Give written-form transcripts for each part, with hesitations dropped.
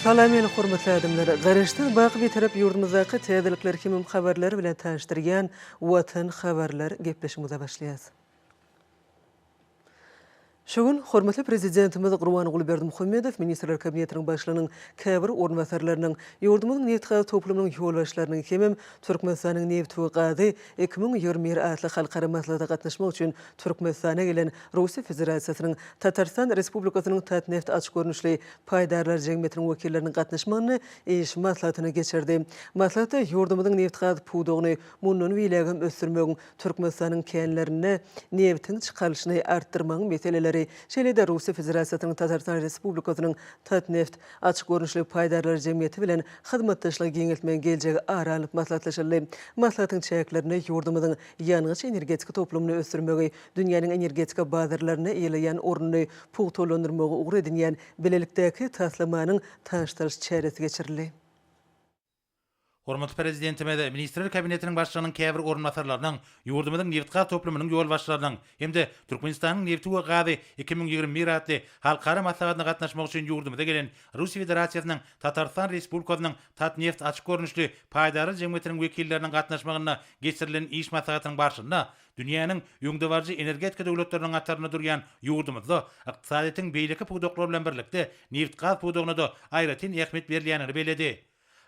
Salam meni hormatly adamlar! Garaşsyz baky Bitarap ýurdumyzdaky täzelikler hemem habarlar bilen tanyşdyrýan Watan habarlar gepleşigimize başlaýas. Şu gün hormatly Prezidentimiz Gurbanguly Berdimuhamedow Ministrler Kabinetiniň Başlygynyň käbir orunbasarlarynyň, ýurdumyzyň nebitgaz toplumynyň ýolbaşçylarynyň hemem Türkmenistanyň nebti we gazy 2021 atly halkara maslahata gatnaşmak üçin Türkmenistana gelen Russiýa Federasiýasynyň Tatarystan Respublikasynyň Tatneft açyk görnüşli paýdarlar jemgyýetiniň wekilleriniň gatnaşmagynda iş maslahatyny geçirdi. Maslahatda ýurdumyzyň nebitgaz pudagyny mundan beýlägem ösdürmegiň Türkmenistanyň känlerinde nebitiň çykarylyşyny artdyrmagyň meseleleri, şeýle-de Russiýa Federasiýasynyň Tatarystan Respublikasynyň Tatneft açyk görnüşli paýdarlar jemgyýeti bilen hyzmatdaşlygy giňeltmegiň geljegi ara alnyp maslahatlaşyldy. Maslahatyň çäklerinde ýurdumyzyň ýangyç-energetika toplumyny ösdürmegi, dünýäniň energetika bazarlarynda eýeleýän ornuny pugtalandyrmagy ugur edinýän bilelikdäki taslamanyň tanyşdyryş çäresi geçirildi. Hormatly Prezidentimiz Ministrler Kabinetiniň Başlygynyň käbir orunbasarlarynyň, ýurdumyzyň nebitgaz toplumynyň ýolbaşçylarynyň hem-de Türkmenistanyň nebti we gazy 2021 atly halkara maslahatyna gatnaşmak üçin ýurdumyza gelen Russiýa Federasiýasynyň Tatarystan Respublikasynyň Tatneft açyk görnüşli paýdarlar jemgyýetiniň wekilleriniň gatnaşmagynda geçirilen iş maslahatynyň barşynda dünýäniň öňdebaryjy energetika döwletleriniň hatarynda durýan ýurdumyzda ykdysadyýetiň beýleki pudaklary bilen birlikde nebitgaz pudagyna-da aýratyn ähmiýet berilýändigini belledi.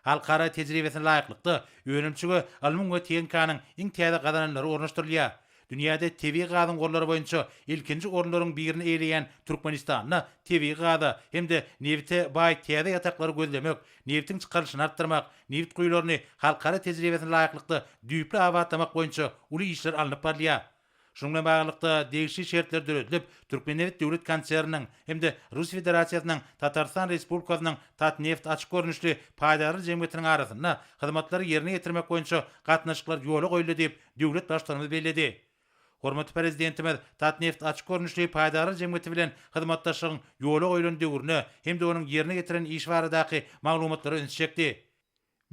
Halkara tejribesine laýyklykda, önümçige ylmyň we tehnikanyň iň täze gazananlary ornaşdyrylýar. Dünýäde tebigy gazyň gorlary boýunça ilkinji orunlaryň birini eýeleýän Türkmenistanda tebigy gaza hem-de nebite baý täze ýataklary gözlemek, nebitiň çykarylyşyny artdyrmak, nebit guýularyny halkara tejribesine laýyklykda düýpli abatlamak boýunça uly işler alnyp barylýar. Şunuň bilen baglylykda, degişli şertler döredilip, Türkmennebit döwlet konserniniň hem-de Russiýa Federasiýasynyň Tatarystan Respublikasynyň Tatneft açyk görnüşli paýdarlar jemgyýetiniň arasynda hyzmatlary ýerine ýetirmek boýunça gatnaşyklar ýola goýuldy diýip, döwlet Baştutanymyz belledi. Hormatly Prezidentimiz Tatneft açyk görnüşli paýdarlar jemgyýeti bilen hyzmatdaşlygyň ýola goýlan döwrüne hem-de onuň ýerine ýetiren işi baradaky maglumatlara ünsi çekdi.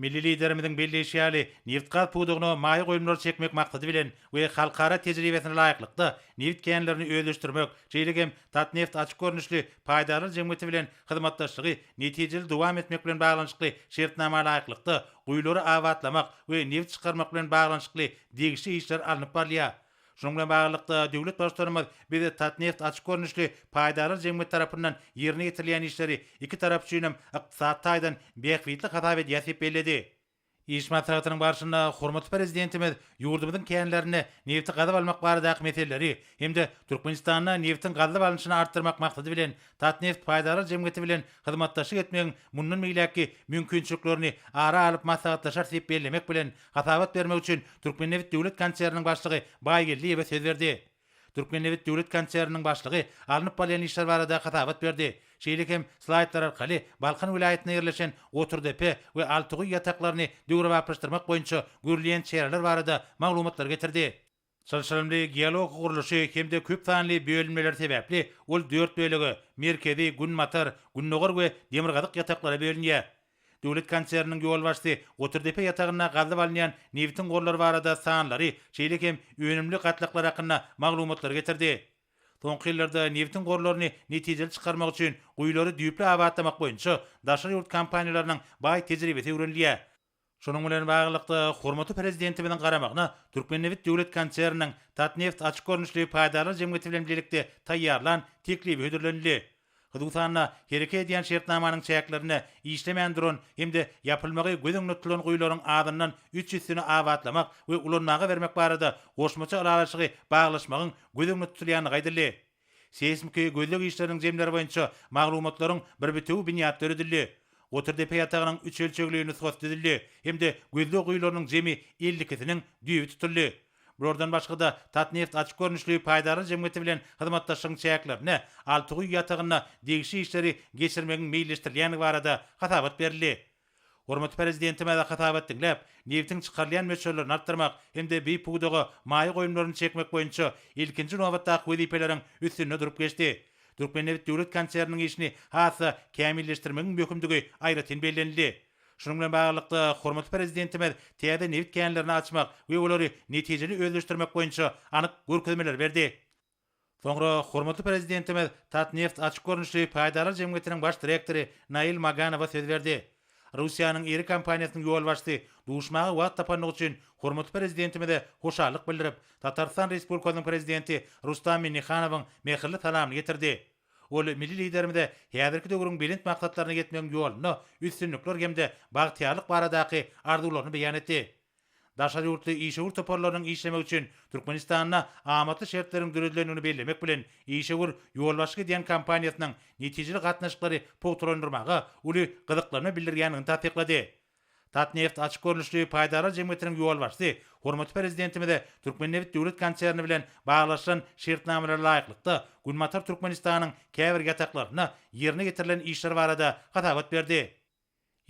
Milli Liderimiziň belleýşi ýaly, nebitgaz pudagyna maýa goýumlary çekmek maksady bilen we halkara tejribesine laýyklykda nebit känlerini özleşdirmek, şeýle hem Tatneft açyk görnüşli paýdarlar jemgyýeti bilen hyzmatdaşlygy netijeli dowam etmek bilen baglanyşykly şertnama laýyklykda guýulary abatlamak we nebit çykarmak bilen baglanyşykly degişli işler alnyp barylýar. Şunuň bilen baglylykda, döwlet Baştutanymyz biz Tatneft açyk görnüşli paýdarlar jemgyýeti tarapyndan ýerine ýetirilýän işleri iki tarap üçin hem ykdysady taýdan bähbitli hasap edýäris diýip belledi. Iş maslahatynyň barşynda hormatly Prezidentimiz ýurdumyzyň känlerinde nebiti gazyp almak baradaky meseleleri hem-de Türkmenistanda nebitiň gazylyp alnyşyny artdyrmak maksady bilen Tatneft paýdarlar jemgyýeti bilen hyzmatdaşlyk etmegiň mundan beýläkki mümkinçiliklerini ara alyp maslahatlaşarys diýip bellemek bilen, Hasabat bermek üçin Türkmennebit döwlet konserniniň başlygy Baýgeldiýewe söz berdi. Türkmennebit döwlet konserniniň başlygy alnyp barylýan işler barada hasabat berdi. Şeýle hem slaýdlar arkaly Balkan welaýatynda ýerleşen Goturdepe we Altyguýy ýataklaryny döwrebaplaşdyrmak boýunça görülýän çäreler barada maglumatlar getirdi. Çylşyrymly geologik gurluşy hem-de köp sanly bölünmeleri sebäpli ol dört bölege, Merkezi, Günbatar, Gündogar we Demirgazyk ýataklara bölünýär. Döwlet konserniniň ýolbaşçysy Goturdepe ýatagynda gazylyp alynýan nebitiň gorlary barada sanlary, şeýle hem önümli gatlaklar hakynda maglumatlary getirdi. Soňky ýyllarda nebitiň gorlaryny netijeli çykarmak üçin guýulary düýpli abatlamak boýunça daşary ýurt kompaniýalarynyň baý tejribesi öwrenilýär. Şunuň bilen baglylykda, hormatly Prezidentimiziň garamagyna Türkmennebit döwlet konserniniň Tatneft açyk görnüşli paýdarlar jemgyýeti bilen bilelikde taýýarlan teklibi hödürlenildi. Hususan-da, hereket edýän şertnamanyň çäklerinde işlemän duran hem-de ýapylmagy göz öňünde tutulan guýularyň azyndan üç ýüzüsini abatlamak we ulanmaga bermek barada goşmaça ylalaşygy baglaşmagyň göz öňünde tutulýandygy aýdyldy. Seýsmiki gözleg işleriniň jemleri boýunça maglumatlaryň bir bitewi binýady döredildi. Goturdepe ýatagynyň üç ölçegli nusgasy düzüldi hem-de gözleg guýularynyň jemi 50 ikisiniň düýbi tutuldy. Bulardan başga-da, Tatneft açyk görnüşli paýdarlar jemgyýeti bilen hyzmatdaşlygyň çäklerinde Altyguýy ýatagynda degişli işleri geçirmegiň meýilleşdirilýändigi barada hasabat berildi. Hormatly Prezidentimiz hasabat diňläp, nebitiň çykarylýan möçberlerini artdyrmak hem-de bi pudaga maýa goýumlaryny çekmek boýunça ilkinji nobatdaky wezipeleriň üstünde durup geçdi. Türkmennebit döwlet konserniniň işini has-da kämilleşdirmegiň möhümdigi aýratyn bellenildi. Şunuň bilen baglylykda, hormatly Prezidentimiz täze nebit känlerini açmak we olary netijeli özleşdirmek boýunça anyk görkezmeleri berdi. Soňra hormatly Prezidentimiz Tatneft açyk görnüşli paýdarlar jemgyýetiniň baş direktory Nail Maganowa söz berdi. Russiýanyň iri kompaniýasynyň ýolbaşçysy duşmaga wagt tapandygy üçin hormatly Prezidentimize hoşallyk bildirip, Tatarystan Respublikasynyň Prezidenti Rustam Minnihanowyň mähirli salamyny getirdi. Ol milli Liderimize häzirki döwrüň belent maksatlaryna ýetmegiň ýolunda üstünlikler hem-de bagtyýarlyk baradaky arzuwlaryny beýan etdi. Daşary ýurtly işewür toparlarynyň işlemegi üçin Türkmenistanda amatly şertleriň döredilendigini bellemek bilen, işewür ýolbaşçylyk edýän kompaniýasynyň netijeli gatnaşyklary pugtalandyrmaga uly gyzyklanma bildirýändigini tassyklady. Tatneft açyk görnüşli paýdarlar jemgyýetiniň ýolbaşçysy hormatly Prezidentimize Türkmennebit döwlet konserni bilen baglaşylan şertnamalara laýyklykda, Günbatar Türkmenistanyň käbir ýataklarynda ýerine ýetirilen işler barada hasabat berdi.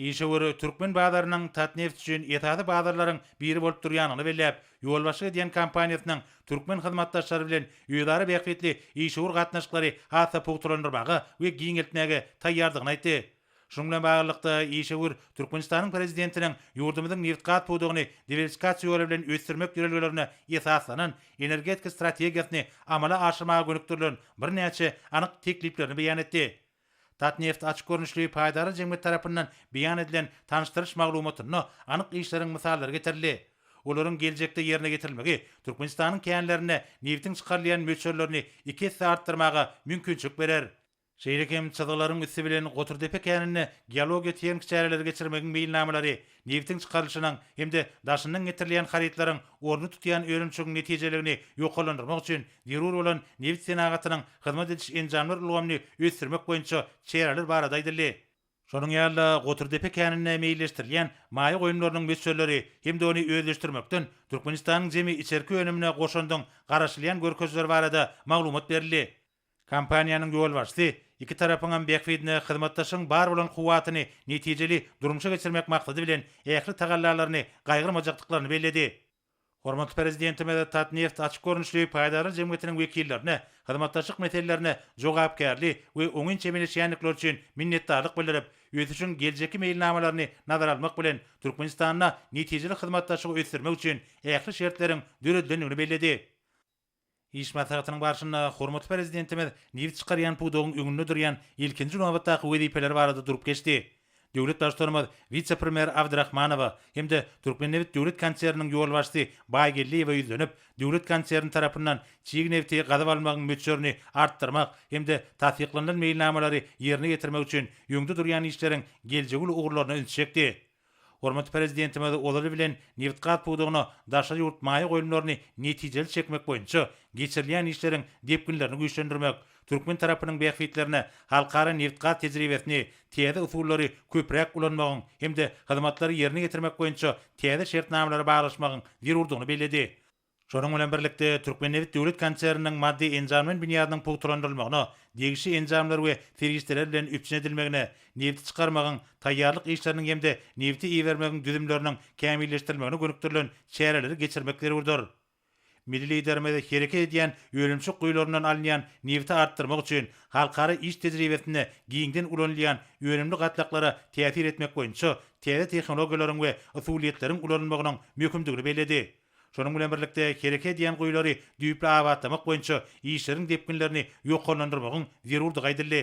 Işewür türkmen bazarynyň Tatneft üçin esasy bazarlaryň biri bolup durýandygyny belläp, ýolbaşçylyk edýän kompaniýasynyň türkmen hyzmatdaşlary bilen özara bähbitli işewür gatnaşyklary has-da pugtalandyrmaga we giňeltmäge taýýardygyny aýtdy. Şunuň bilen baglylykda, işewür Türkmenistanyň Prezidentiniň ýurdumyzyň nebitgaz pudagyny diwersifikasiýa ýoly bilen ösdürmek ýörelgelerine esaslanan energetika strategiýasyny amala aşyrmaga gönükdirilen birnäçe anyk tekliplerini beýan etdi. Tatneft açyk görnüşli paýdarlar jemgyýeti tarapyndan beýan edilen tanyşdyryş maglumatynda anyk işleriň mysallary getirildi. Olaryň geljekde ýerine ýetirilmegi Türkmenistanyň känlerinde nebitiň çykarylýan möçberlerini iki esse artdyrmaga mümkinçilik berer. Şeýle hem çyzgylaryň üsti bilen Goturdepe käninde geologiýa-tehniki çäreleri geçirmegiň meýilnamalary, nebitiň çykarylyşynyň hem-de daşyndan getirilýän harytlaryň ornuny tutýan önümçiligiň netijeliligini ýokarlandyrmak üçin zerur bolan nebit senagatynyň hyzmat ediş enjamlar ulgamyny ösdürmek boýunça çäreler barada aýdyldy. Şonuň ýaly-da, Goturdepe käninde meýilleşdirilýän maýa goýumlarynyň möçberleri hem-de ony özleşdirmekden Türkmenistanyň jemi içerki önümine goşandyň garaşylýan görkezijileri barada maglumat berildi. Kompaniýanyň ýolbaşçysy iki tarapyňam bähbidine hyzmatdaşlygyň bar bolan kuwwatyny netijeli durmuşa geçirmek maksady bilen ähli tagallalaryny gaýgyrmajakdyklaryny belledi. Hormatly Prezidentimiz Tatneft açyk görnüşli paýdarlar jemgyýetiniň wekillerine hyzmatdaşlyk meselelerine jogapkärli we oňyn çemeleşýändikleri üçin minnetdarlyk bildirip, ösüşiň geljekki meýilnamalaryny nazara almak bilen, Türkmenistanda netijeli hyzmatdaşlygy ösdürmek üçin ähli şertleriň döredilendigini belledi. Iş maslahatynyň barşynda hormatly Prezidentimiz nebit çykarýan pudagyň öňünde durýan ilkinji nobatdaky wezipeler barada durup geçdi. Döwlet Baştutanymyz wise-premýer Abdrahmanowa hem-de Türkmennebit döwlet konserniniň ýolbaşçysy Baýgeldiýewe ýüzlenip, döwlet konserni tarapyndan çig nebiti gazyp almagyň möçberini artdyrmak hem-de tassyklanylan meýilnamalary ýerine ýetirmek üçin öňde durýan işleriň geljegi uly ugurlaryna ünsi çekdi. Hormatly Prezidentimiz ozaly bilen nebitgaz pudagyna daşary ýurt maýa goýumlaryny netijeli çekmek boýunça geçirilýän işleriň depginlerini güýçlendirmek, türkmen tarapynyň bähbitlerine halkara nebitgaz tejribesini, täze usullary köpräk ulanmagyň hem-de hyzmatlary ýerine ýetirmek boýunça täze şertnamalary baglaşmagyň zerurdygyny belledi. Şonuň bilen birlikde, Türkmennebit döwlet konserniniň maddy-enjamlaýyn binýadynyň pugtalandyrylmagyna, degişli enjamlar we serişdeler bilen üpjün edilmegine, nebiti çykarmagyň, taýýarlyk işleriniň hem-de nebiti ibermegiň düzümleriniň kämilleşdirilmegine gönükdirilen çäreleri geçirmek zerurdyr. Milli Liderimiz hereket edýän önümçilik guýularyndan alynýan nebiti artdyrmak üçin halkara iş tejribesinde giňden ulanylýan önümli gatlaklara täsir etmek boýunça täze tehnologiýalaryň we usulyýetleriň ulanylmagynyň möhümdigini belledi. Şonuň bilen birlikde, hereket edýän guýulary düýpli abatlamak boýunça işleriň depginlerini ýokarlandyrmagyň zerurdygy aýdyldy.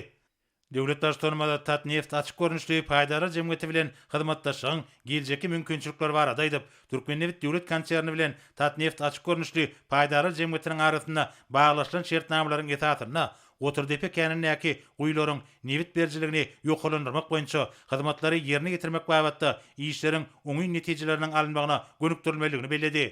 Döwlet Baştutanymyz Tatneft açyk görnüşli paýdarlar jemgyýeti bilen hyzmatdaşlygyň geljekki mümkinçilikleri barada aýdyp, Türkmennebit döwlet konserni bilen Tatneft açyk görnüşli paýdarlar jemgyýetiniň arasynda baglaşylan şertnamalaryň esasynda Goturdepe känindäki guýularyň nebit berijiligini ýokarlandyrmak boýunça hyzmatlary ýerine ýetirmek babatda işleriň oňyn netijeleriniň alynmagyna gönükdirilmelidigini belledi.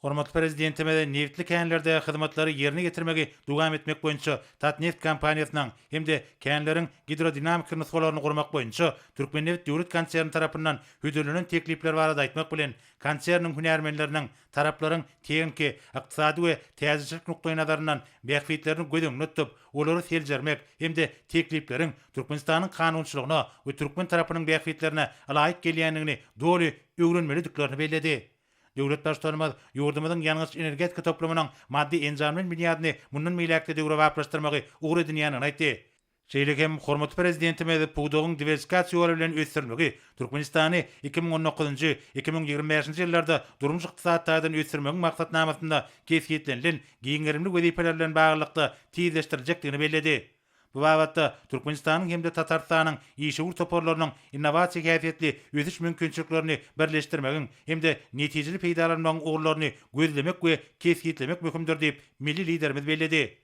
Hormatly Prezidentimiz nebitli känlerde hyzmatlary ýerine ýetirmegi dowam etmek boýunça Tatneft kompaniýasynyň hem-de känleriň gidrodinamiki nusgalaryny gurmak boýunça Türkmennebit döwlet konserni tarapyndan hödürlenen teklipler barada aýtmak bilen, konserniň hünärmenleriniň taraplaryň tehniki, ykdysady we täjirçilik nukdaýnazaryndan bähbitlerini göz öňünde tutup, olary seljermek hem-de teklipleriň Türkmenistanyň kanunçylygyna we türkmen tarapynyň bähbitlerine ylaýyk gelýändigini doly öwrenmelidiklerini belledi. Döwlet Baştutanymyz ýurdumyzyň ýangyç-energetika toplumynyň maddy-enjamlaýyn binýadyny mundan beýläk-de döwrebaplaşdyrmagy ugur edinýändigini aýtdy. Şeýle hem hormatly Prezidentimiz pudagyň diwersifikasiýa ýoly bilen ösdürilmegi Türkmenistany 2019-njy, 2025-nji ýyllarda durmuş-ykdysady taýdan ösdürmegiň maksatnamasynda kesgitlenilen giň gerimli wezipeler bilen baglylykda tizleşdiriljekdigini belledi. Bu babatda Türkmenistanyň hem-de Tatarystanyň işewür toparlarynyň innowasiýa häsiýetli ösüş mümkinçiliklerini birleşdirmegiň hem-de netijeli peýdalanmagyň ugurlaryny gözlemek we kesgitlemek möhümdir diýip, milli Liderimiz belledi.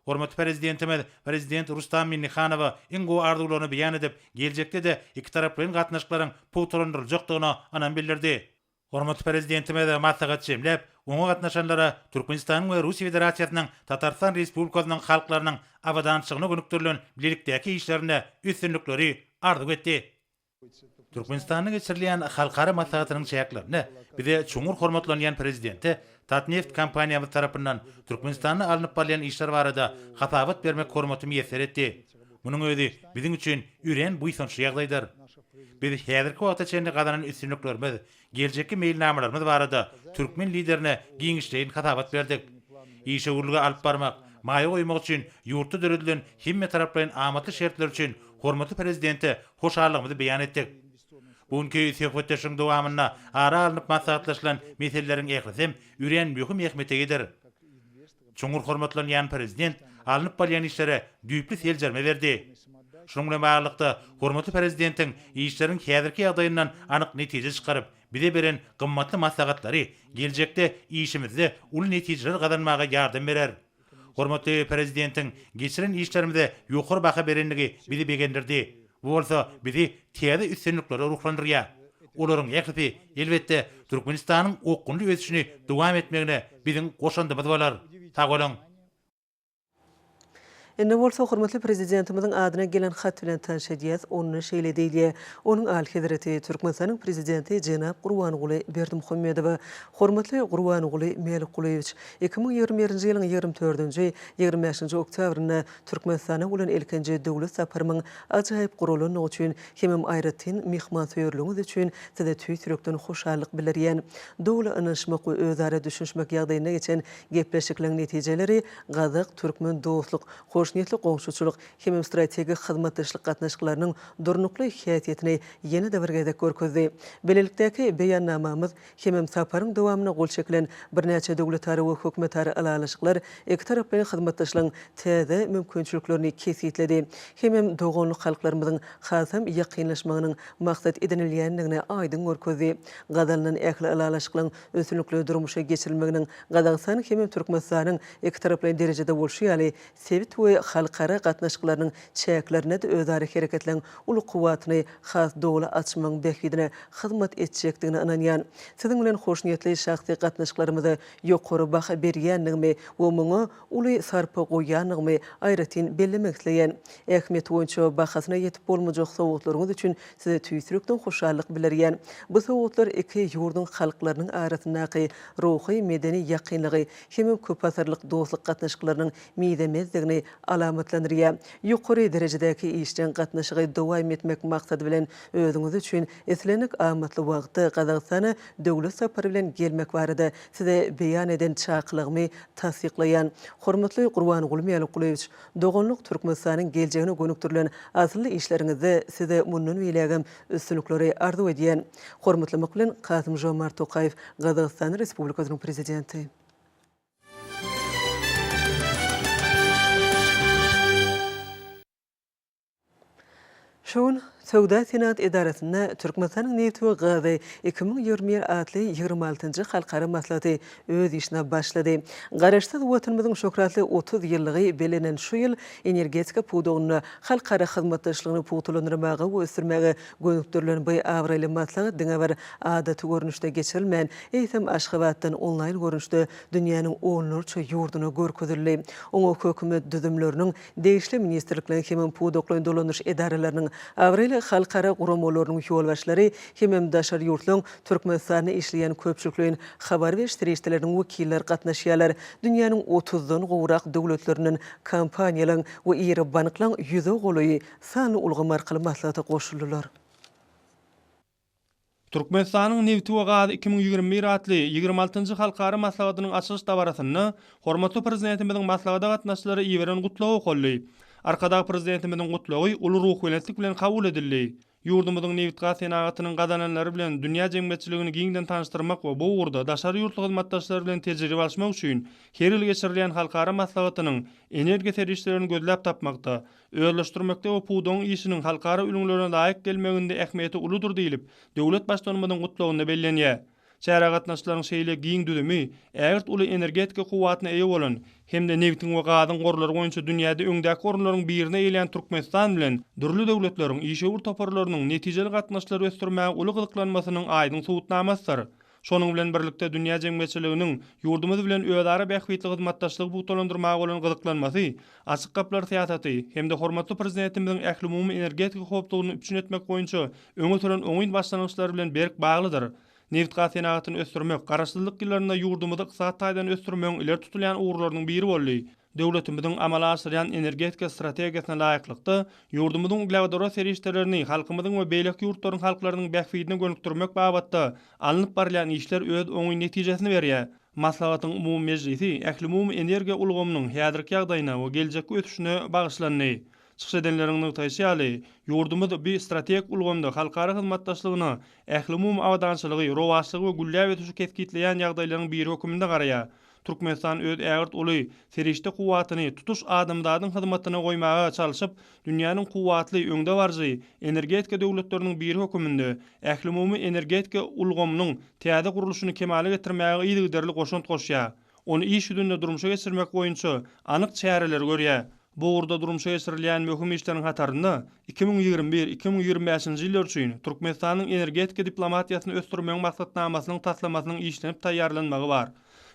Hormatly Prezidentimiz Prezident Rustam Minnihanowa iň gowy arzuwlaryny beýan edip, geljekde-de ikitaraplaýyn gatnaşyklaryň pugtalandyryljakdygyna ynam bildirdi. Hormatly Prezidentimiz maslahaty jemläp, oňa gatnaşanlara Türkmenistanyň we Russiýa Federasiýasynyň Tatarystan Respublikasynyň halklarynyň abadançylygyna gönükdirilen bilelikdäki işlerinde üstünlikleri arzuw etdi. Türkmenistanda geçirilýän halkara maslahatynyň çäklerinde bize çuňňur hormatlanýan Prezidente Tatneft kompaniýamyz tarapyndan Türkmenistanda alnyp barylýan işler barada hasabat bermek hormaty miýesser etdi. Munuň özi biziň üçin örän buýsançly ýagdaýdyr. Biz häzirki wagta çenli gazanan üstünliklerimiz, geljekki meýilnamalarymyz barada türkmen Liderine giňişleýin hasabat berdik. Işewürligi alyp barmak, maýa goýmak üçin ýurtda döredilen hemmetaraplaýyn amatly şertler üçin hormatly Prezidente hoşallygymyzy beýan etdik. Bu günki söhbetdeşligiň dowamynda ara alnyp maslahatlaşylan meseleleriň ählisem örän möhüm ähmiýete eýedir. Çuňňur hormatlanýan Prezident alnyp barylýan işlere düýpli seljerme berdi. Şunuň bilen baglylykda, hormatly Prezidentiň işleriň häzirki ýagdaýyndan anyk netije çykaryp, bize beren gymmatly maslahatlary geljekde işimizde uly netijeler gazanmaga ýardam berer. Hormatly Prezidentiň geçiren işlerimize ýokary baha berendigi bizi begendirdi. Bu bolsa bizi täze üstünliklere ruhlandyrýar. Olaryň ählisi, elbetde, Türkmenistanyň okgunly ösüşini dowam etmegine biziň goşandymyz bolar. Sag boluň! Indi bolsa hormatly Prezidentimiziň adyna gelen hat bilen tanyş edýäs. Onda şeýle diýilýär, Onuň Alyhezreti, Türkmenistanyň Prezidenti jenap Gurbanguly Berdimuhamedowa Hormatly Gurbanguly Mälikgulyýewiç, 2021-nji ýylyň 24-nji, 25-nji oktýabrynda Türkmenistana bolan ilkinji döwlet saparymyň ajaýyp guralandygy üçin hemem aýratyn myhmansöýerligiňiz üçin Size tüýs ýürekden hoşallyk bildirýän. Doly ynanyşmak we özara düşünişmek ýagdaýynda geçen gepleşikleriň netijeleri gazak-türkmen dostluk, hoşniýetli goňşuçylyk hemem strategik hyzmatdaşlyk gatnaşyklarynyň durnukly häsiýetini ýene-de bir gezek görkezdi. Bilelikdäki Beýannamamyz hemem saparyň dowamynda gol çekilen birnäçe döwletara we hökümetara ylalaşyklar ikitaraplaýyn hyzmatdaşlygyň täze mümkinçiliklerini kesgitledi hemem doganlyk halklarymyzyň hasam ýakynlaşmagynyň maksat edinilýändigini aýdyň görkezdi. Gazanylan ähli ylalaşyklaryň üstünlikli durmuşa geçirilmeginiň Gazagystanyň hemem Türkmenistanyň ikitaraplaýyn derejede bolşy ýaly, sebit we halkara gatnaşyklarynyň çäklerinde-de özara hereketleriň uly kuwwatyny has doly açmagyň bähbidine hyzmat etjekdigine ynanýan. Siziň bilen hoşniýetli şahsy gatnaşyklarymyza ýokary baha berýändigimi we muňa uly sarpa goýýandygymy aýratyn bellemek isleýän. Ähmiýeti boýunça bahasyna ýetip bolmajak sowgatlaryňyz üçin size tüýs ýürekden hoşallyk bildirýän. Bu sowgatlar iki ýurduň halklarynyň arasyndaky ruhy-medeni ýakynlygy hemem köpasyrlyk dostluk gatnaşyklarynyň mizemezdigini alamatlandyrýar. Ýokary derejedäki işjeň gatnaşygy dowam etmek maksady bilen, özüňiz üçin islendik amatly wagtda Gazagystana döwlet sapary bilen gelmek barada Size beýan eden çakylygymy tassyklaýan. Hormatly Gurbanguly Mälikgulyýewiç, doganlyk Türkmenistanyň geljegine gönükdirilen asylly işleriňizde Size mundan beýlägem üstünlikleri arzuw edýän. Hormatlamak bilen, Kasym-Žomart Tokaýew, Gazagystan Respublikasynyň Prezidenti. Şu gün Söwda-senagat edarasynda Türkmenistanyň nebti we gazy 2021 atly ýigrimi altynjy halkara maslahaty öz işine başlady. Garaşsyz Watanymyzyň şöhratly 30 ýyllygy bellenen şu ýyl energetika pudagynda halkara hyzmatdaşlygyny pugtalandyrmaga we ösdürmäge gönükdirilen bu abraýly maslahat diňe bir adaty görnüşde geçirilmän, eýsem, Aşgabatdan onlaýn görnüşde dünýäniň onlarça ýurduna görkezildi. Oňa hökümet düzümleriniň, degişli ministrlikleriň hemem pudaklaýyn dolandyryş edaralarynyň, abraýly halkara guramalarynyň ýolbaşçylary hemem daşary ýurtlaryň Türkmenistanda işleýän köpçülikleýin habar beriş serişdeleriniň wekilleri gatnaşýarlar. Dünýäniň otuzdan gowrak döwletlerinden kompaniýalaryň we iri banklaryň ýüze golaýy sanly ulgam arkaly maslahata goşuldylar. Türkmenistanyň nebti we gazy 2021 atly ýigrimi altynjy halkara maslahatynyň açylyş dabarasynda hormatly Prezidentimiziň maslahata gatnaşyjylara iberen Gutlagy okaldy. Arkadag Prezidentimiziň Gutlagy uly ruhubelentlik bilen kabul edildi. Ýurdumyzyň nebitgaz senagatynyň gazananlary bilen dünýä jemgyýetçiligini giňden tanyşdyrmak we bu ugurda daşary ýurtly hyzmatdaşlar bilen tejribe alyşmak üçin her ýyl geçirilýän halkara maslahatynyň energiýa serişdelerini gözläp tapmakda, özleşdirmekde we pudagyň işiniň halkara ülňülerine laýyk gelmeginde ähmiýeti uludyr diýlip, döwlet Baştutanymyzyň Gutlagynda bellenýär. Çärä gatnaşyjylaryň şeýle giň düzümi ägirt uly energetika kuwwatyna eýe bolan hem-de nebitiň we gazyň gorlary boýunça dünýäde öňdäki orunlaryň birini eýeleýän Türkmenistan bilen dürli döwletleriň işewür toparlarynyň netijeli gatnaşyklary ösdürmäge uly gyzyklanmasynyň aýdyň subutnamasydyr. Şonuň bilen birlikde dünýä jemgyýetçiliginiň ýurdumyz bilen özara bähbitli hyzmatdaşlygy pugtalandyrmaga bolan gyzyklanmasy Açyk gapylar syýasaty hem-de hormatly Prezidentimiziň ählumumy energetika howpsuzlygyny üpjün etmek boýunça öňe süren oňyn başlangyçlary bilen berk baglydyr. Nebitgaz senagatyny ösdürmek Garaşsyzlyk ýyllarynda ýurdumyzy ykdysady taýdan ösdürmegiň ileri tutulýan ugurlarynyň biri boldy. Döwletimiziň amala aşyrýan energetika strategiýasyna laýyklykda, ýurdumyzyň uglewodorod serişdelerini halkymyzyň we beýleki ýurtlaryň halklarynyň bähbidine gönükdirmek babatda alnyp barylýan işler öz oňyn netijesini berýär. Maslahatyň umumy mejlisi ählumumy energiýa ulgamynyň häzirki ýagdaýyna we geljekki ösüşine bagyşlandy. Çykyş edenleriň nygtaýşy ýaly, ýurdumyz bu strategik ulgamda halkara hyzmatdaşlygyna ählumumy abadançylygy, rowaçlygy we gülläp ösüşi kesgitleýän ýagdaýlaryň biri höküminde garaýar. Türkmenistan öz ägirt uly serişde kuwwatyny tutuş adamzadyň hyzmatyna goýmaga çalşyp, dünýäniň kuwwatly, öňdebaryjy energetika döwletleriniň biri höküminde ählumumy energetika ulgamynyň täze gurluşyny kemala getirmäge yzygiderli goşant goşýar, ony iş ýüzünde durmuşa geçirmek boýunça anyk çäreleri görýär. Bu ugurda durmuşa geçirilýän möhüm işleriň hatarynda 2021, 2025-nji ýyllar üçin Türkmenistanyň energetika diplomatiýasyny ösdürmegiň maksatnamasynyň taslamasynyň işlenip taýýarlanmagy bar.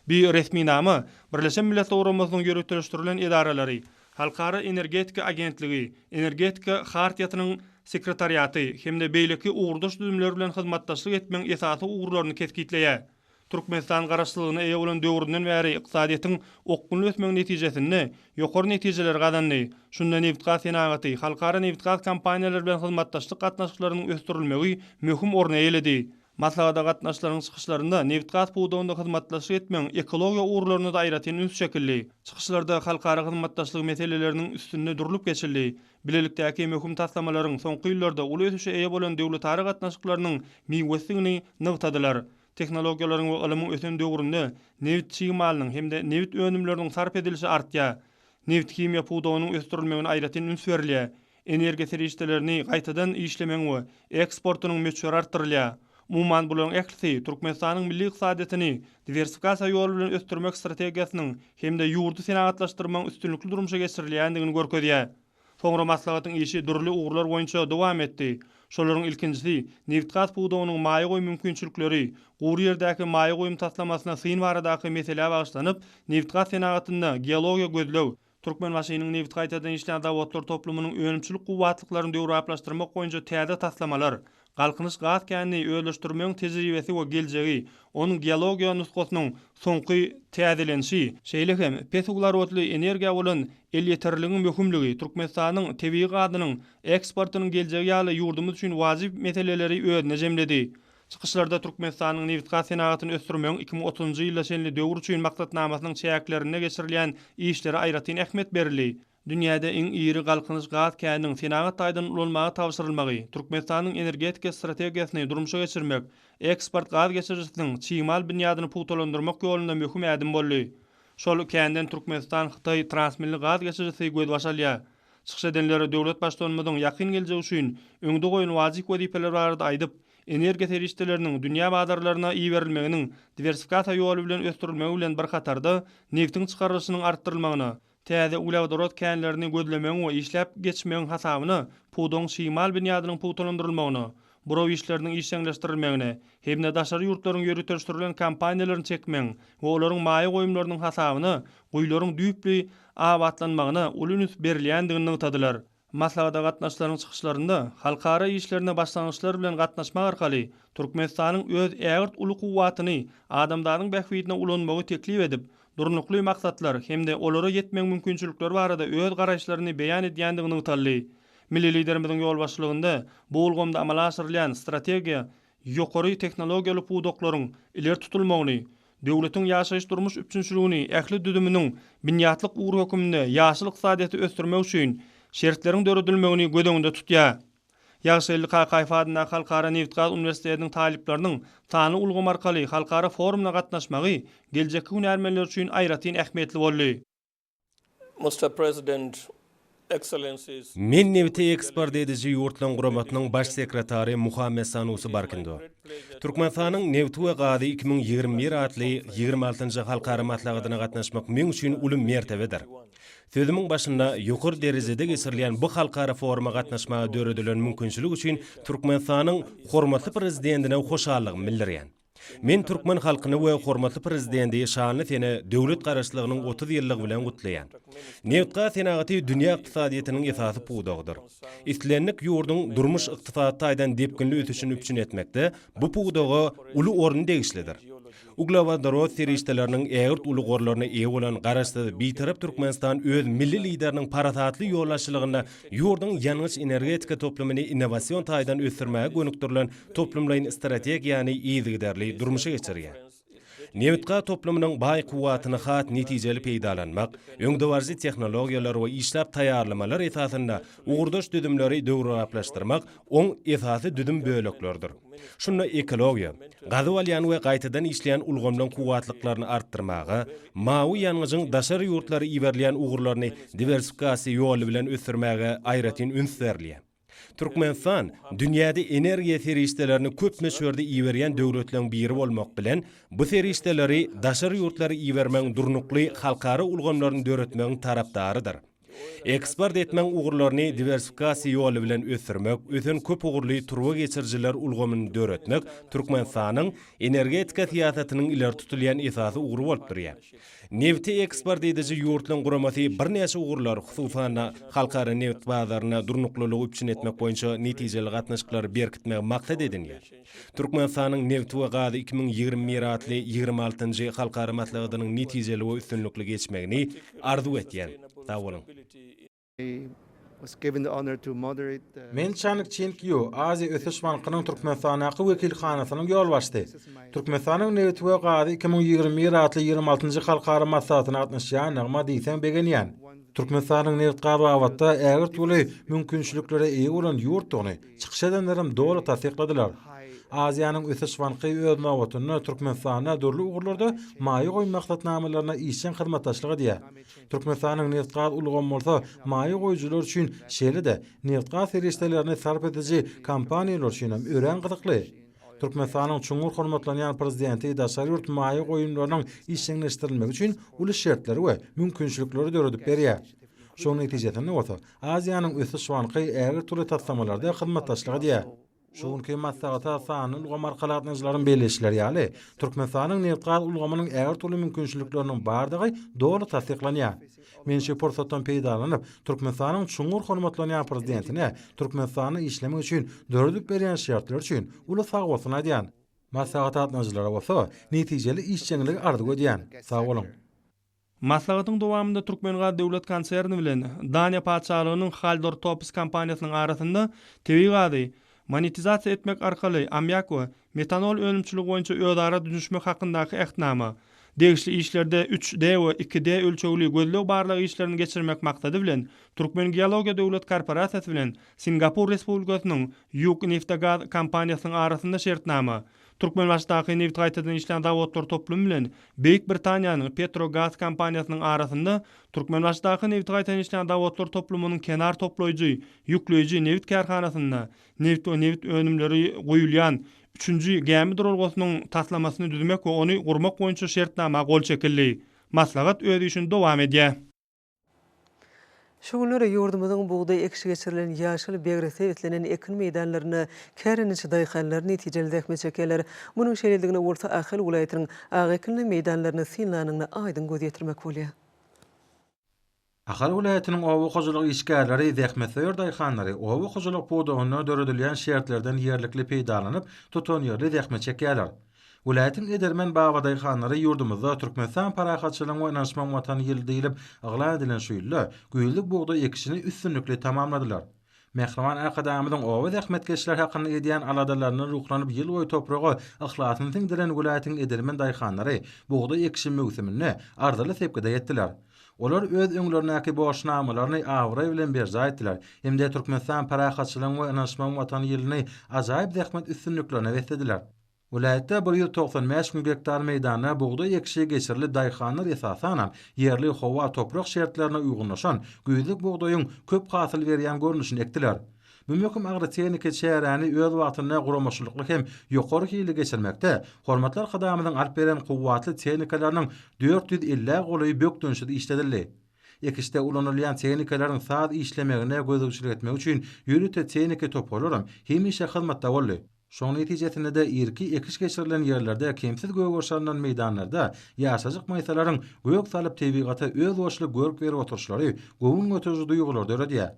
Bu resminama Birleşen Milletler Guramasynyň ýöriteleşdirilen edaralary, Halkara energetika agentligi, Energetika hartiýasynyň Sekretariaty hem-de beýleki ugurdaş düzümler bilen hyzmatdaşlyk etmegiň esasy ugurlaryny kesgitleýär. Türkmenistan Garaşsyzlygyna eýe bolan döwründen bäri ykdysadyýetiň okgunly ösmegi netijesinde ýokary netijeleri gazandy. Şunda nebitgaz senagaty, halkara nebitgaz kompaniýalary bilen hyzmatdaşlyk gatnaşyklarynyň ösdürilmegi möhüm orny eýeledi. Maslahata gatnaşyjylaryň çykyşlarynda nebitgaz pudagynda hyzmatdaşlyk etmegiň ekologiýa ugurlaryna-da aýratyn üns çekildi. Çykyşlarda halkara hyzmatdaşlygy meseleleriniň üstünde durlup geçildi. Bilelikdäki möhüm taslamalaryň soňky ýyllarda uly ösüşe eýe bolan döwletara gatnaşyklarynyň miwesidigini nygtadylar. Tehnologiýalaryň we ylymyň ösen döwründe nebit çig malynyň hem-de nebit önümleriniň sarp edilişi artýar. Nebithimiýa pudagynyň ösdürilmegine aýratyn üns berilýär. Energiýa serişdelerini gaýtadan işlemegiň we eksportynyň möçberi artdyrylýar. Umuman, bularyň ählisi Türkmenistanyň milli ykdysadyýetini diwersifikasiýa ýoly bilen ösdürmek strategiýasynyň hem-de ýurdy senagatlaşdyrmagyň üstünlikli durmuşa geçirilýändigini görkezýär. Soňra maslahatyň işi dürli ugurlar boýunça dowam etdi. Şolaryň ilkinjisi, nebitgaz pudagynyň maýa goýum mümkinçilikleri, gury ýerdäki maýa goýum taslamasyna syn baradaky meselä bagyşlanyp, nebitgaz senagatynda geologiýa-gözleg, Türkmenbaşynyň nebit gaýtadan işleýän zawodlar toplumynyň önümçilik kuwwatlyklaryny döwrebaplaşdyrmak boýunça täze taslamalar, Galkynyş gaz känini özleşdirmegiň tejribesi we geljegi, onuň geologiýa nusgasynyň soňky täzelenişi, şeýle hem pes uglerodly energiýa bolan elýeterliligiň möhümligi, Türkmenistanyň tebigy gazynyň eksportynyň geljegi ýaly ýurdumyz üçin wajyp meseleleri özünde jemledi. Çykyşlarda Türkmenistanyň nebitgaz senagatyny ösdürmegiň 2030-njy ýyla çenli döwür üçin maksatnamasynyň çäklerinde geçirilýän işlere aýratyn ähmiýet berildi. Dünýäde iň iri Galkynyş gaz käniniň senagat taýdan ulanmaga tabşyrylmagy, Türkmenistanyň energetika strategiýasyny durmuşa geçirmek, eksport gaz geçirijisiniň çig mal binýadyny pugtalandyrmak ýolunda möhüm ädim boldy. Şol känden Türkmenistan-Hytaý transmilli gaz geçirijisi gözbaş alýar. Çykyş edenler döwlet Baştutanymyzyň ýakyn geljek üçin öňde goýan wajyp wezipeleri barada aýdyp, energiýa serişdeleriniň dünýä bazarlaryna iberilmeginiň diwersifikasiýa ýoly bilen ösdürilmegi bilen bir hatarda, nebtiň çykarylyşynyň artdyrylmagyna, täze uglewodorod känlerini gözlemegiň we işläp geçmegiň hasabyna pudagyň çig mal binýadynyň pugtalandyrylmagyna, buraw işleriniň işjeňleşdirilmegine hem-de daşary ýurtlaryň ýöriteleşdirilen kompaniýalaryny çekmegiň we olaryň maýa goýumlarynyň hasabyna guýularyň düýpli abatlanmagyna uly üns berilýändigini nygtadylar. Maslahata gatnaşyjylaryň çykyşlarynda halkara işlerine başlangyçlar bilen gatnaşmak arkaly Türkmenistanyň öz ägirt uly kuwwatyny adamzadyň bähbidine ulanmagy teklip edip, durnukly maksatlar hem-de olara ýetmegiň mümkinçilikleri barada öz garaýyşlaryny beýan edýändigi nygtaldy. Milli Liderimiziň ýolbaşçylygynda bu ulgamda amala aşyrylýan strategiýa ýokary tehnologiýaly pudaklaryň ileri tutulmagyny, döwletiň ýaşaýyş-durmuş üpjünçiligini ähli düzüminiň binýatlyk ugry hökmünde ýaşyl ykdysadyýeti ösdürmek üçin. şertleriň döredilmegini göz öňünde tutýar. Ýagşygeldi Kakaýew adyndaky Halkara nebitgaz uniwersitetiniň talyplarynyň sanly ulgam arkaly halkara forumyna gatnaşmagy geljekki hünärmenler üçin aýratyn ähmiýetli boldy. Mister President, Excellencies. Men nebiti eksport ediji ýurtlaryň guramasynyň baş sekretary Muhammet Sanusi Barkindo. Türkmenistanyň nebti we gazy 2021 atly ýigrimi altynjy halkara maslahatyna gatnaşmak meň üçin uly mertebedir. Sözümiň başynda ýokary derejede geçirilýän bu halkara foruma gatnaşmaga döredilen mümkinçilik üçin Türkmenistanyň hormatly Prezidentine hoşallygymy bildirýän. Men türkmen halkyny we hormatly Prezidenti şanly sene döwlet Garaşsyzlygynyň 30 ýyllygy bilen gutlaýan. Nebitgaz senagaty dünýä ykdysadyýetiniň esasy pudagydyr. Islendik ýurduň durmuş-ykdysady taýdan depginli ösüşini üpjün etmekde bu pudaga uly orun degişlidir. Uglewodorod serişdeleriniň ägirt uly gorlaryna eýe bolan Garaşsyz, Bitarap Türkmenistan öz milli Lideriniň parasatly ýolbaşçylygynda ýurduň ýangyç-energetika toplumyny innowasion taýdan ösdürmäge gönükdirilen toplumlaýyn strategiýany yzygiderli durmuşa geçirýär. Nebitgaz toplumynyň baý kuwwatyny has netijeli peýdalanmak, öňdebaryjy tehnologiýalar we işläp taýýarlamalar esasynda ugurdaş düzümleri döwrebaplaşdyrmak oň esasy düzüm bölekleridir. Şunda ekologiýa, gazyp alýan we gaýtadan işleýän ulgamlaryň kuwwatlyklaryny artdyrmaga, mawy ýangyjyň daşary ýurtlara iberilýän ugurlaryny diwersifikasiýa ýoly bilen ösdürmäge aýratyn üns berilýär. Türkmenistan dünýäde energiýa serişdelerini köp möçberde iberýän döwletleriň biri bolmak bilen, bu serişdeleri daşary ýurtlara ibermegiň durnukly halkara ulgamlaryny döretmegiň tarapdarydyr. Eksport etmegiň ugurlaryny diwersifikasiýa ýoly bilen ösdürmek, ösen köp ugurly turba geçirijiler ulgamyny döretmek Türkmenistanyň energetika syýasatynyň ileri tutulýan esasy ugry bolup durýar. Nebiti eksport ediji ýurtlaryň guramasy birnäçe ugurlar, hususan-da, halkara nebit bazarynda durnuklylygy üpjün etmek boýunça netijeli gatnaşyklary berkitmegi maksat edinýär. Türkmenistanyň nebti we gazy 2021 atly ýigrimi altynjy halkara maslahatynyň netijeli we üstünlikli geçmegini arzuw etýän. Sag boluň! Men Çang Çing Ýu, Aziýa ösüş bankynyň Türkmenistandaky wekilhanasynyň ýolbaşçysy. Türkmenistanyň nebiti we gazy 2021 atly ýigrimi altynjy halkara maslahatyna gatnaşýandygyma diýseň begenýän. Türkmenistanyň nebit-gaz babatda ägirt uly mümkinçiliklere eýe bolan ýurtdugyny çykyş edenlerem doly tassykladylar. Aziýanyň ösüş banky öz nobatynda Türkmenistanda dürli ugurlarda maýa goýum maksatnamalaryna işjeň hyzmatdaşlyk edýär. Türkmenistanyň nebitgaz ulgamy bolsa maýa goýujylar üçin şeýle-de nebitgaz serişdelerini sarp ediji kompaniýalar üçin hem örän gyzykly. Türkmenistanyň çuňňur hormatlanýan Prezidenti daşary ýurt maýa goýumlarynyň işjeňleşdirilmegi üçin uly şertleri we mümkinçilikleri döredip berýär. Şonuň netijesinde bolsa Aziýanyň ösüş banky ägirt uly taslamalarda hyzmatdaşlyk edýär. Şu günki maslahata sanly ulgam arkaly gatnaşyjylaryň belleýişleri ýaly, Türkmenistanyň nebitgaz ulgamynyň ägirt uly mümkinçilikleriniň bardygy doly tassyklanýar. Men şu pursatdan peýdalanyp, Türkmenistanyň çuňňur hormatlanýan Prezidentine Türkmenistanda işlemek üçin döredip berýän şertleri üçin uly sagbolsun aýdýan. Maslahata gatnaşyjylara bolsa netijeli işjeňligi arzuw edýän. Sag boluň! Maslahatyň dowamynda Türkmengaz döwlet konserni bilen Daniýa Patyşalygynyň Haldor Topes kompaniýasynyň arasynda tebigy gazy monetizasiýa etmek arkaly ammiak we metanol önümçiligi boýunça özara düşünişmek hakyndaky Ähtnama, degişli işlerde üç D we iki D ölçegli gözleg-barlag işlerini geçirmek maksady bilen Türkmengeologiýa döwlet korporasiýasy bilen Singapur Respublikasynyň Ýug-Neftegaz kompaniýasynyň arasynda şertnama, Türkmenbaşydaky nebit gaýtadan işleýän zawodlar toplumy bilen Beýik Britaniýanyň Petro Gaz kompaniýasynyň arasynda Türkmenbaşydaky nebiti gaýtadan işleýän zawodlar toplumynyň kenar toplaýjy, ýükleýji nebit kärhanasynda nebit we nebit önümleri guýulýan üçünji gämi duralgasynyň taslamasyny düzmek we ony gurmak boýunça şertnama gol çekildi. Maslahat öz işini dowam edýär. Şu günler ýurdumyzyň bugdaý ekişi geçirilen ýaşyl begre sebitlenen ekin meýdanlarynda kärendeçi daýhanlar netijeli zähmet çekýärler. Munuň şeýledigine bolsa Ahal welaýatynyň ak ekinli meýdanlaryny synlanyňda aýdyň göz ýetirmek bolýar. Ahal welaýatynyň oba hojalyk işgärleri, zähmetsöýer daýhanlary oba hojalyk pudagynda döredilýän şertlerden ýerlikli peýdalanyp, tutanýerli zähmet çekýärler. Welaýatyň edermen babadaýhanlary ýurdumyzda Türkmenistan parahatçylygyň we ynanyşmagyň Watany ýyly diýlip yglan edilen şu ýylda güýzlük bugdaý ekişini üstünlikli tamamladylar. Mähriban Arkadagymyzyň oba zähmetkeşleri hakynda edýän aladalaryndan ruhlanyp ýyl boýy topraga yhlasyny siňdiren welaýatyň edermen daýhanlary bugdaý ekişi möwsüminde arzyly sepgide ýetdiler. Olar öz öňlerindäki borçnamalaryny abraý bilen berjaý etdiler hem-de Türkmenistan parahatçylygyň we ynanyşmagyň Watany ýylyny ajaýyp zähmet üstünliklerine beslediler. Welaýatda 195 müň gektar meýdanda bugdaý ekişi geçirilip daýhanlar esasanam ýerli howa-toprak şertlerine uýgunlaşan güýzlük bugdaýyň köp hasyl berýän görnüşini ekdiler. Bu möhüm agrotehniki çäräni öz wagtynda guramaçylykly hem ýokary hilli geçirmekde hormatly Arkadagymyzyň alyp beren kuwwatly tehnikalarynyň 450-ä golaýy bökdençsiz işledildi. Ekişde ulanylýan tehnikalaryň saz işlemegine gözegçilik etmek üçin ýörite tehniki toparlaram hemişe hyzmatda boldy. Şoň netijesinde-de irki ekiş geçirilen ýerlerde kemsiz gögeriş alnan meýdanlarda ýaşajyk maýsalaryň gök salyp tebigata özboluşly görk berip oturyşlary göwün göteriji duýgulary döredýär.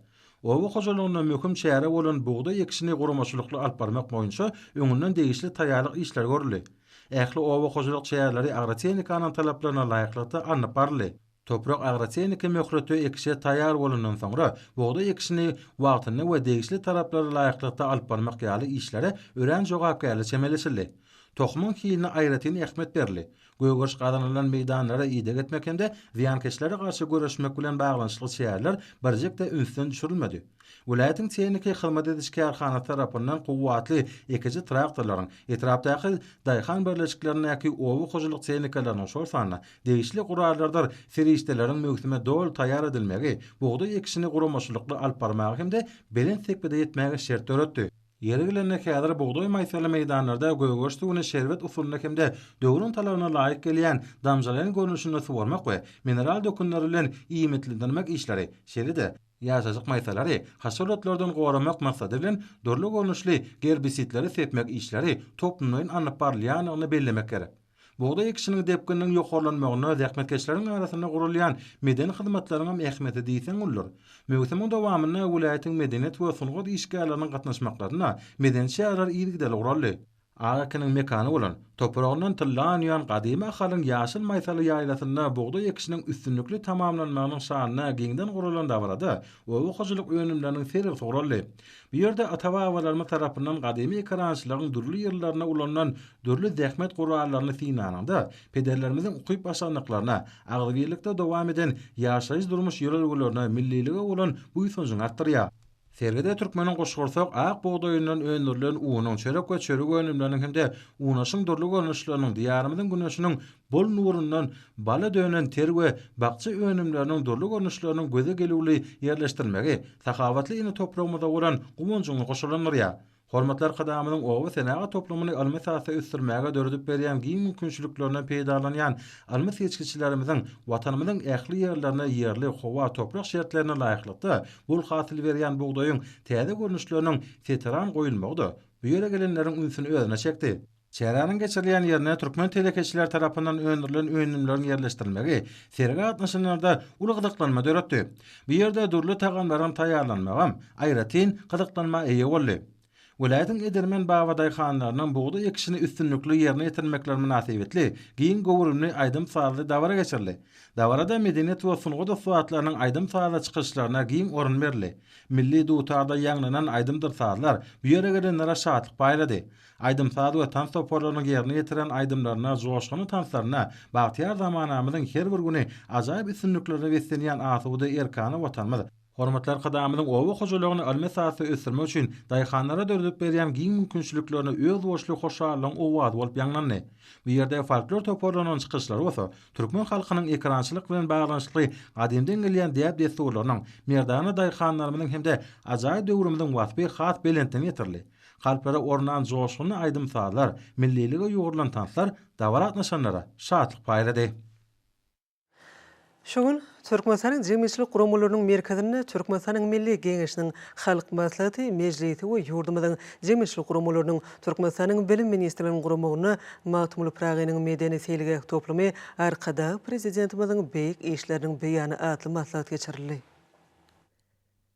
Oba hojalygynda möhüm çäre bolan bugdaý ekişini guramaçylykly alyp barmak boýunça öňünden degişli taýýarlyk işleri görüldi. Ähli oba hojalyk çäreleri agrotehnikanyň talaplaryna laýyklykda alnyp baryldy. Toprak agrotehniki möhletde ekişe taýýar bolandan soňra, bugdaý ekişini wagtynda we degişli talaplara laýyklykda alyp barmak ýaly işlere örän jogapkärli çemeleşildi. Tohumyň hiline aýratyn ähmiýet berildi. Gögeriş gazanylan meýdanlara ideg etmek hem-de zyýankeşlere garşy göreşmek bilen baglanyşykly çäreler birjik-de ünsden düşürilmedi. Welaýatyň tehniki hyzmat ediş kärhanasy tarapyndan kuwwatly ekiji traktorlaryň, etrapdaky daýhan birleşiklerindäki oba hojalyk tehnikalarynyň, şol sanda degişli gurallardyr serişdeleriň möwsüme doly taýýar edilmegi bugdaý ekişini guramaçylykly alyp barmaga hem-de belent sepgide ýetmäge şert döretdi. Ýeri gelende, häzir bugdaý maýsaly meýdanlarda gögeriş suwuny şerbet usulynda hem-de döwrüň talabyna laýyk gelýän damjalaýyn görnüşinde suwarmak we mineral dökünler bilen iýmitlendirmek işleri, şeýle-de, Ýaşajyk maýsalary haşal otlardan goramak maksady bilen dürli görnüşli gerbisidleri sepmek işleri toplumlaýyn alnyp barylýandygyny bellemek gerek. Bugdaý ekişiniň depgininiň ýokarlanmagynda zähmetkeşleriň arasynda guralýan medeni hyzmatlaryňam ähmiýeti diýseň uludyr. Möwsümiň dowamynda welaýatyň medeniýet we sungat işgärleriniň gatnaşmaklarynda medeni çäreler yzygiderli guraldy. Ak ekiniň mekany bolan, topragyndan tylla önýän gadymy Ahalyň ýaşyl maýsaly ýaýlasynda bugdaý ekişiniň üstünlikli tamamlanmagynyň şanyna giňden guralan dabarada oba hojalyk önümleriniň sergisi guraldy. Bu ýerde ata-babalarymyz tarapyndan gadymy ekerançylygyň dürli ýyllarynda ulanylan dürli zähmet gurallaryny synlanyňda, pederlerimiziň ukyp-başarnyklaryna, agzybirlikde dowam eden ýaşaýyş-durmuş ýörelgelerine, millilige bolan buýsanjyňy artdyrýar. Sergide türkmeniň guşgursak ak bugdaýyndan öndürilen unuň, çörek we çörek önümleriniň hem-de unaşyň dürli görnüşleriniň, Diýarymyzyň güneşiniň bol nurundan bala dönen ter we bakja önümleriniň dürli görnüşleriniň göze gelüwli ýerleşdirilmegi sahawatly ene topragymyza bolan guwanjyňy goşalandyrýar. Hormatly Arkadagymyzyň oba senagat toplumyny ylmy esasda ösdürmäge döredip berýän giň mümkinçiliklerinden peýdalanýan ylmy seçgiçilerimiziň Watanymyzyň ähli ýerlerinde ýerli howa-toprak şertlerine laýyklykda bol hasyl berýän bugdaýyň täze görnüşleriniň seteran goýulmagy-da bu ýere gelenleriň ünsüni özüne çekdi. Çäräniň geçirilýän ýerine türkmen telekeçileri tarapyndan öndürilen önümleriň ýerleşdirilmegi sergä gatnaşanlarda uly gyzyklanma döretdi. Bu ýerde dürli tagamlaryň taýýarlanmagam aýratyn gyzyklanma eýe boldy. Welaýatyň edermen babadaýhanlarynyň bugdaý ekişini üstünlikli ýerine ýetirmekleri mynasybetli giň göwrümli aýdym-sazly dabara geçirildi. Dabarada medeniýet we sungat ussatlarynyň aýdym-sazly çykyşlaryna giň orun berildi. Milli dutarda ýaňlanan aýdymdyr sazlar bu ýere gelenlere şatlyk paýlady. Aýdym-saz we tans toparlarynyň ýerine ýetiren aýdymlaryna, joşgunly tanslaryna bagtyýar zamanamyzyň her bir güni ajaýyp üstünliklerine beslenýän asuda, erkana Watanymyz, hormatly Arkadagymyzyň oba hojalygyny ylmy esasda ösdürmek üçin daýhanlara döredip berýän giň mümkinçiliklerine özboluşly hoşallygyň owazy bolup ýaňlandy. Bu ýerde folklor toparlarynyň çykyşlary bolsa türkmen halkynyň ekerançylyk bilen baglanyşykly gadymdan gelýän däp-dessurlarynyň, merdana daýhanlarymyzyň hem-de ajaýyp döwrümiziň waspy has belentden ýetirildi. Kalplara ornan joşgunly aýdym-sazlar, millilige ýugrulan tanslar dabara gatnaşanlara şatlyk paýlady. Şu gün Türkmenistanyň Jemgyýetçilik guramalarynyň merkezinde Türkmenistanyň Milli Geňeşiniň Halk Maslahaty Mejlisi we ýurdumyzyň jemgyýetçilik guramalarynyň Türkmenistanyň Bilim ministrliginiň guramagynda Magtymguly Pyragynyň medeni-seýilgäh toplumy Arkadag Prezidentimiziň beýik işleriniň beýany atly maslahat geçirildi.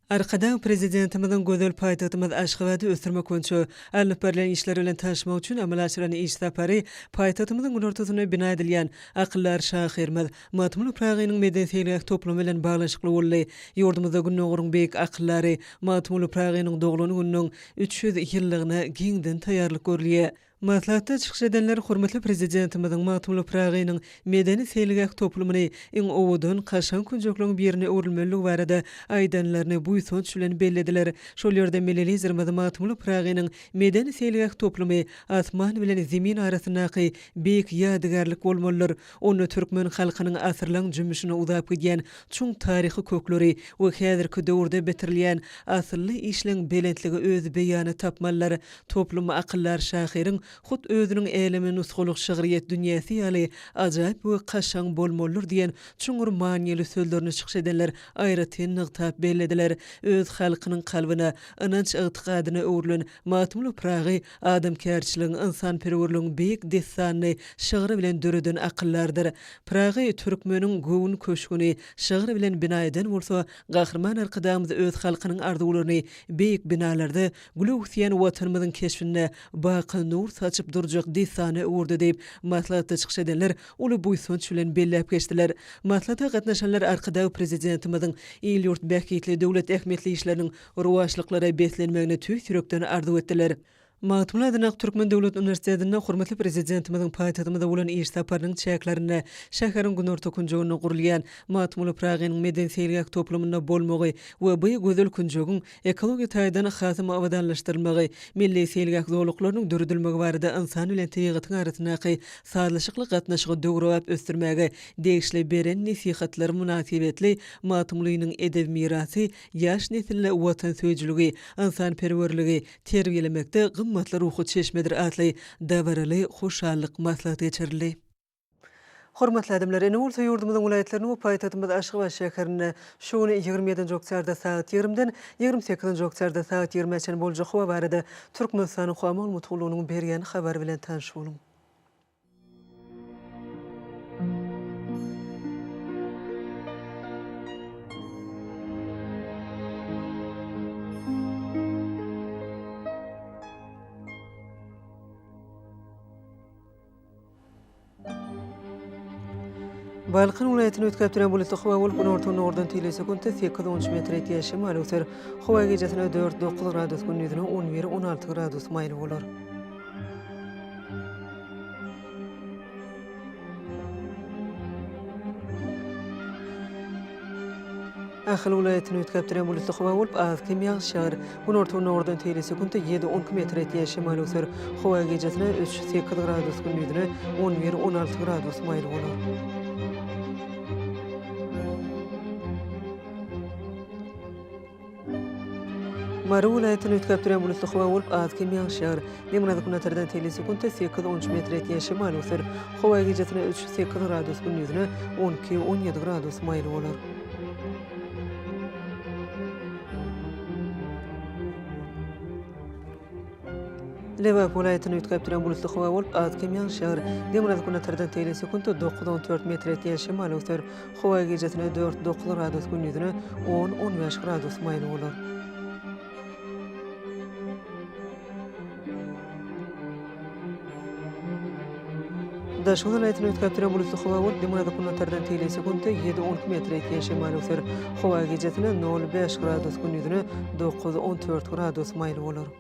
Arkadag Prezidentimiziň gözel paýtagtymyz Aşgabady ösdürmek boýunça alnyp barylýan işler bilen tanyşmak üçin amala aşyran iş sapary paýtagtymyzyň günortasynda bina edilýän akyldar şahyrymyz Magtymguly Pyragynyň medeni-seýilgäh toplumy bilen baglanyşykly boldy. Ýurdumyzda Gündogaryň beýik akyldary Magtymguly Pyragynyň doglan gününiň 300 ýyllygyna giňden taýýarlyk görülýär. Maslahatda çykyş edenler hormatly Prezidentimiziň Magtymguly Pyragynyň medeni-seýilgäh toplumyny iň owadan, kaşaň künjekligiň birine öwrülmelidigi barada aýdanlaryny buýsanç bilen bellediler. Şol ýerde milli Liderimiz Magtymguly Pyragynyň medeni-seýilgäh toplumy asman bilen zemin arasyndaky beýik ýadygärlik bolmalydyr. Onda türkmen halkynyň asyrlaň jümmüşine uzap gidýän çuň taryhy kökleri we häzirki döwürde bitirilýän asylly işleň belentligi öz beýanyny tapmalydyr. Toplum akyldar şahyryň hut özüniň äleme nusgalyk şygryýet dünýäsi ýaly ajaýyp we kaşaň bolmalydyr diýen çuňňur manyly sözlerini çykyş edenler aýratyn nygtap bellediler. Öz halkynyň kalbyna, ynanç-ygtykadyna öwrülen Magtymguly Pyragy adamkärçiligiň, ynsanperwerligiň beýik dessanyny şygry bilen döreden akyldardyr. Pyragy türkmeniň göwün köşgüni şygyr bilen bina eden bolsa, Gahryman Arkadagymyz öz halkynyň arzuwlaryny beýik binalarda, Gül öwüsýän Watanymyzyň keşbinde baky nur saçyp durjak dessana öwürdi diýip, maslahatda çykyş edenler uly buýsanç bilen belläp geçdiler. Maslahata gatnaşanlar Arkadag Prezidentimiziň il-ýurt bähbitli döwlet ähmiýetli işleriniň rowaçlyklara beslenmegini tüýs ýürekden arzuw etdiler. Magtymguly adyndaky Türkmen döwlet uniwersitetinde hormatly Prezidentimiziň paýtagtymyza bolan iş saparynyň çäklerinde şäheriň günorta künjeginde gurulýan Magtymguly Pyragynyň medeni-seýilgäh toplumynda bolmagy we bu gözel künjegiň ekologiýa taýdan hasam abadanlaşdyrylmagy, milli seýilgäh zolaklarynyň döredilmegi barada ynsan bilen tebigatyň arasyndaky sazlaşykly gatnaşygy döwrebap ösdürmäge degişli beren nesihatlary mynasybetli Magtymgulynyň edebi mirasy ýaş nesille watansöýüjiligi, ynsanperwerligi terbiýelemekde gymmatly ruhy çeşmedir atly dabaraly hoşallyk maslahaty geçirildi. Hormatly adamlar, indi bolsa ýurdumyzyň welaýatlarynda we paýtagtymyz Aşgabat şäherinde şu gün 27-nji oktýabrda sagat 20-den 28-nji oktýabrda sagat 20-ä çenli boljak howa barada Türkmenistanyň Howa maglumat gullugynyň berýän habary bilen tanyş boluň. Balkan welaýatyny üýtgäp duran bulutly howa bolup, günorta-günordan tile sekuntda sekiz-on üç metr ýetýän şemal öwser. Howa gijesine dört-dokuz gradus, gündizine on bir-on alty gradus maýyl bolar. Ahal welaýatyny üýtgäp durýan bulutly howa bolup, az-kem ýagyş ýagar. Günorta-gündogardan teýli sekuntda ýedi-on iki metr ýetýän şemal öwser. Howa gijesine üç, sekiz gradus, gündizine on bir, on alty gradus maýyl bolar. Mary welaýatyny üýtgäp durýan bulutly howa bolup, az-kem ýagyş ýagar. Demirgazyk-günbatardan teýli sekuntda sekiz-on üç metr ýetýän şemal öwser. Howa gijesine üç, sekiz gradus, gündizine 12, 17 gradus maýyl bolar. Lebap welaýatyny üýtgäp duran bulutly howa bolup, az-kem ýagyş ýagar. Demirgazyk-günbatardan teýli sekuntda dokuz-on dört metr ýetýän şemal öwser. Howa gijesine dört, dokuz gradus, gündizine on, on bäş gradus maýyl bolar. Daşoguz welaýatyny üýtgäp duran bulutly howa bolup, demirgazyk-günbatardan teýli sekuntda ýedi, on iki metr ýetýän şemal öwser. Howa gijesine nol, bäş gradus, gündizine dokuz, on dört gradus maýyl bolar.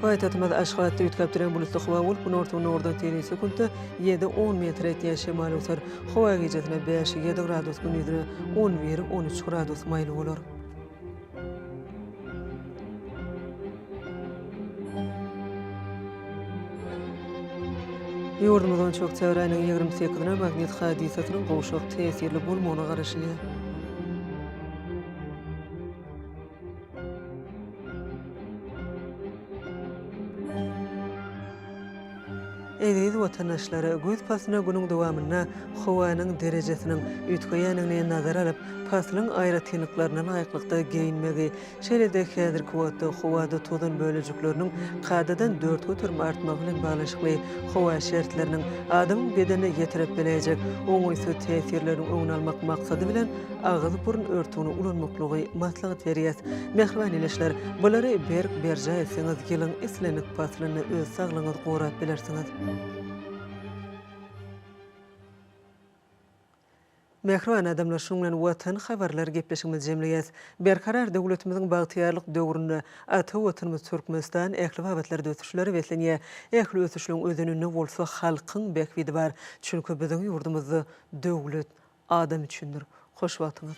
Paýtagtymyz Aşgabatda üýtgäp duran bulutly howa bolup, günorta-günordan teýli sekuntda ýedi, on metr ýetýän şemal öwser. Howa gijesine bäş, ýedi gradus, gündizine on bir, on üç gradus maýyl bolar. Ýurdumyz boýunça oktýabr aýynyň 28-ine magnit hadysasynyň gowşak täsirli bolmagyna garaşylýar. Eziz watandaşlar, güýz paslyna günüň dowamynda howanyň derejesiniň üýtgeýändigini nazara alyp, paslyň aýratynlyklaryna laýyklykda geýinmegi, şeýle-de häzirki wagtda howada tozan bölejikleriniň kadadan 4% artmagy bilen baglanyşykly howa şertleriniň adamyň bedenine ýetirip biläýjek oňaýsyz täsirleriniň öňüni almak maksady bilen agyz-burun örtügini ulanmaklygy maslahat berýäs. Mähriban ildeşler, bulary berk berjaý etseňiz, ýylyň islendik paslynda öz saglygyňyzy gorap bilersiňiz. Mähriban adamlar, şunuň bilen Watan habarlary gepleşigimizi jemleýäs. Berkarar döwletimiziň bagtyýarlyk döwründe ata Watanymyz Türkmenistan ähli babatlarda ösüşlere beslenýär. Ähli ösüşleriň özeninde bolsa halkyň bähbidi bar. Çünki biziň ýurdumyzda döwlet adam üçindir. Hoş wagtyňyz.